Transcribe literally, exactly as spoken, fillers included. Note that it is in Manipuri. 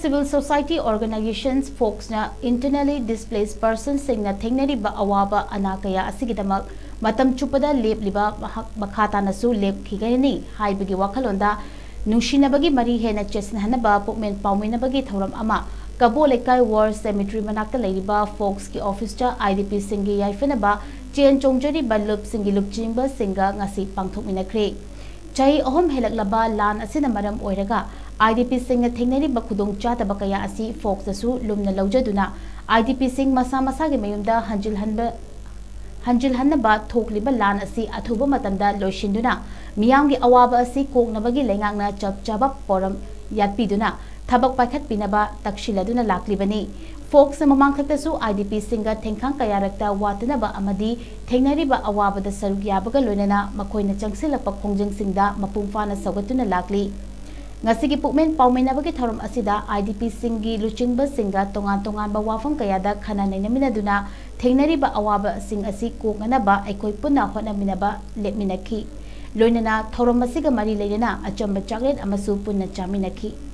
Civil Society Organizations, ꯐꯣꯛꯁꯅ internally displaced personꯁꯤꯡꯅ ꯊꯦꯡꯅꯔꯤꯕ ꯑꯋꯥꯕ ꯑꯅꯥ ꯀꯌꯥ ꯑꯁꯤꯒꯤꯗꯃꯛ ꯃꯇꯝ ꯆꯨꯞꯄꯗ ꯂꯦꯞꯂꯤꯕ ꯃꯍꯥꯛ ꯃꯈꯥ ꯇꯥꯅꯁꯨ ꯂꯦꯞꯈꯤꯒꯅꯤ ꯍꯥꯏꯕꯒꯤ ꯋꯥꯈꯜꯂꯣꯟꯗ ꯅꯨꯡꯁꯤꯅꯕꯒꯤ ꯃꯔꯤ ꯍꯦꯟꯅ ꯆꯦꯠꯁꯤꯟꯍꯟꯅꯕ ꯄꯨꯛꯃꯦꯟ ꯄꯥꯎꯃꯤꯟꯅꯕꯒꯤ ꯊꯧꯔꯝ ꯑꯃ ꯀꯕꯣ ꯂꯩꯀꯥꯏ War Cemetery ꯃꯅꯥꯛꯇ ꯂꯩꯔꯤꯕ ꯐꯣꯛꯁꯀꯤ ꯑꯣꯐꯤꯁꯇ IDPꯁꯤꯡꯒꯤ ꯌꯥꯏꯐꯅꯕ ꯆꯦꯟ ꯆꯣꯡꯖꯔꯤꯕ ꯂꯨꯞꯁꯤꯡꯒꯤ ꯂꯨꯞꯆꯤꯡꯕꯁꯤꯡꯒ ꯉꯁꯤ ꯄꯥꯡꯊꯣꯛꯃꯤꯟꯅꯈ꯭ꯔꯦ꯫ ꯆꯍꯤ ꯑꯍꯨꯝ ꯍꯦꯜꯂꯛꯂꯕ ꯂꯥꯟ ꯑꯁꯤꯅ ꯃꯔꯝ ꯑꯣꯏꯔꯒ IDPꯁꯤꯡꯅ ꯊꯦꯡꯅꯔꯤꯕ ꯈꯨꯗꯣꯡꯆꯥꯗꯕ ꯀꯌꯥ ꯑꯁꯤ ꯐꯣꯛꯁꯅꯁꯨ ꯂꯨꯝꯅ ꯂꯧꯖꯗꯨꯅ IDPꯁꯤꯡ ꯃꯁꯥ ꯃꯁꯥꯒꯤ ꯃꯌꯨꯝꯗ ꯍꯟꯖꯤꯜꯍꯟꯕ ꯍꯟꯖꯤꯜꯍꯟꯅꯕ ꯊꯣꯛꯂꯤꯕ ꯂꯥꯟ ꯑꯁꯤ ꯑꯊꯨꯕ ꯃꯇꯝꯗ ꯂꯣꯏꯁꯤꯟꯗꯨꯅ ꯃꯤꯌꯥꯝꯒꯤ ꯑꯋꯥꯕ ꯑꯁꯤ ꯀꯣꯛꯅꯕꯒꯤ ꯂꯩꯉꯥꯛꯅ ꯆꯞ ꯆꯥꯕ ꯄꯣꯔꯝ ꯌꯥꯠꯄꯤꯗꯨꯅ ꯊꯕꯛ ꯄꯥꯏꯈꯠꯄꯤꯅꯕ ꯇꯛꯁꯤꯜꯂꯗꯨꯅ ꯂꯥꯛꯂꯤꯕꯅꯤ꯫ ꯐꯣꯛꯁꯅ ꯃꯃꯥꯡꯊꯛꯇꯁꯨ IDPꯁꯤꯡꯒ ꯊꯦꯡꯈꯥꯡ ꯀꯌꯥꯔꯛꯇ ꯋꯥꯇꯅꯕ ꯑꯃꯗꯤ ꯊꯦꯡꯅꯔꯤꯕ ꯑꯋꯥꯕꯗ ꯁꯔꯨꯛ ꯌꯥꯕꯒ ꯂꯣꯏꯅꯅ ꯃꯈꯣꯏꯅ ꯆꯪꯁꯤꯜꯂꯛꯄ ꯈꯣꯡꯖꯪꯁꯤꯡꯗ ꯃꯄꯨꯡ ꯐꯥꯅ ꯁꯧꯒꯠꯇꯨꯅ ꯂꯥꯛꯂꯤ꯫ ꯉꯁꯤꯒꯤ ꯄꯨꯛꯃꯦꯟ ꯄꯥꯎꯃꯤꯟꯅꯕꯒꯤ ꯊꯧꯔꯝ ꯑꯁꯤꯗ IDPꯁꯤꯡꯒꯤ ꯂꯨꯆꯤꯡꯕꯁꯤꯡꯒ ꯇꯣꯉꯥꯟ ꯇꯣꯉꯥꯟꯕ ꯋꯥꯐꯝ ꯀꯌꯥꯗ ꯈꯟꯅ ꯅꯩꯅꯃꯤꯟꯅꯗꯨꯅ ꯊꯦꯡꯅꯔꯤꯕ ꯑꯋꯥꯕꯁꯤꯡ ꯑꯁꯤ ꯀꯣꯛꯅꯅꯕ ꯑꯩꯈꯣꯏ ꯄꯨꯟꯅ ꯍꯣꯠꯅꯃꯤꯟꯅꯕ ꯂꯦꯞꯃꯤꯟꯅꯈꯤ꯫ ꯂꯣꯏꯅꯅ ꯊꯧꯔꯝ ꯑꯁꯤꯒ ꯃꯔꯤ ꯂꯩꯅꯅ ꯑꯆꯝꯕ ꯆꯥꯛꯂꯦꯟ ꯑꯃꯁꯨ ꯄꯨꯟꯅ ꯆꯥꯃꯤꯟꯅꯈꯤ꯫